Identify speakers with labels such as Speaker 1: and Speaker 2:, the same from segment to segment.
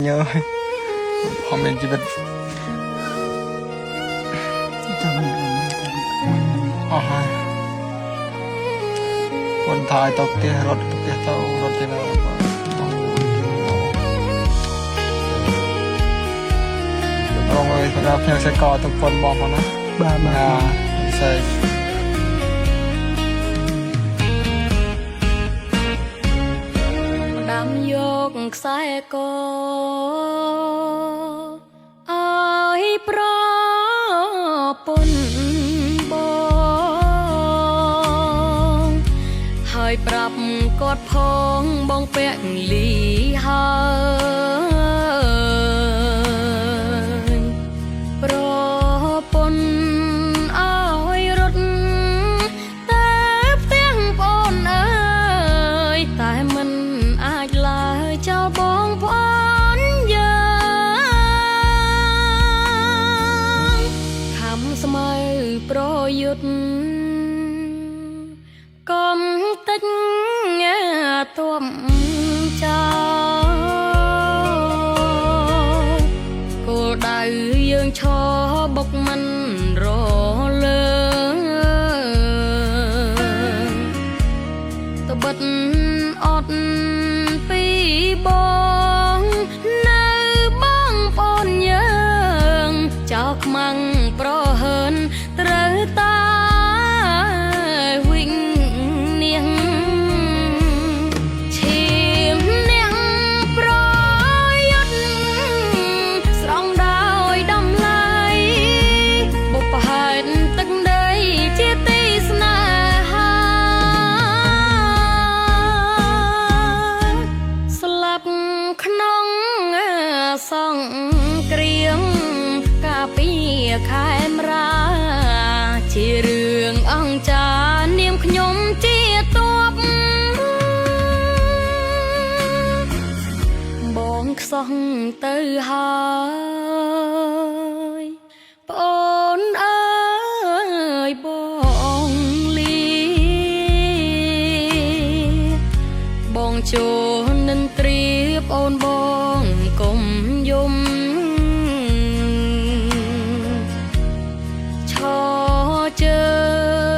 Speaker 1: ញើយផងមានជីវិត
Speaker 2: ចាំ
Speaker 1: អស់ហើយคนทายตกเตี้ยรถเตี้ยเต้ารถที่มาต้องต้องเลยสำหรับเพียงใส่กอทุกคนบอกมานะ
Speaker 2: បាទបាទ
Speaker 1: อ่าใส่
Speaker 3: ផ្ដាំយកខ្សែកឲ្យប្រពន្ធបងហើយប្រាប់គាត់ផងបងពាក់លីហើយប្រពន្ធឲ្យរត់តែផ្ទាំងប្អូនអើយតែមិនអាចឡើយចោលបងប្អូនយើងខំស្មៅប្រយុទ្ធកុំតិចងាទំចោលគោលដៅយើងឈរបុកមិនរលើង ត្បិតអត់ពីបងនៅបងប្អូនយើងចោលខ្មាំងប្រហើនត្រូវតាវិញនាងឈាមអ្នកប្រយុទ្ធស្រង់ដោយតម្លៃបុព្វហេតុទឹកដីជាទីស្នេហា ស្លាប់ក្នុងសង្គ្រាមកាពីខេមរាជារឿងអង្ចារនាមខ្ញុំជាតបបងខ្សោះទៅហើយប្អូនអើយបងលី បងចូលនិន្ទ្រាប្អូនបងកុំយំឈរជើ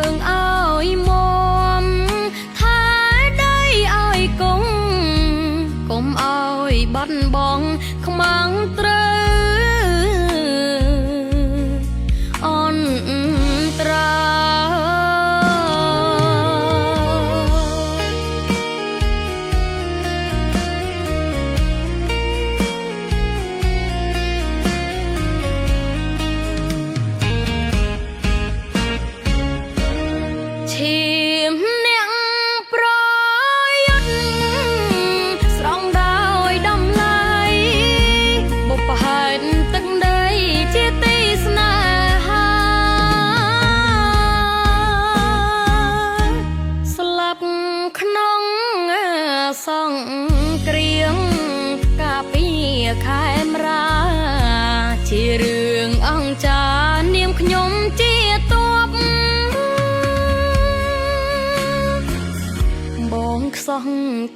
Speaker 3: ងឲ្យមមថែដីឲ្យគង់កុំឲ្យបាត់បងខ្មាំងត្រូវអន្តរាយ ឈាមអ្នកប្រយុទ្ធស្រង់ដោយតម្លៃបុព្វហេតុទឹកដីជាទីស្នេហាស្លាប់ក្នុងសង្គ្រាមកាពីខេមរាជារឿងអង្ចារនាមខ្ញុំជាតប បងខ្សោះ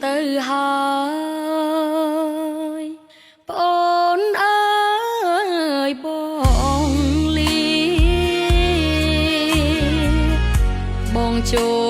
Speaker 3: ទៅហើយប្អូនអើយបងលីបងចូល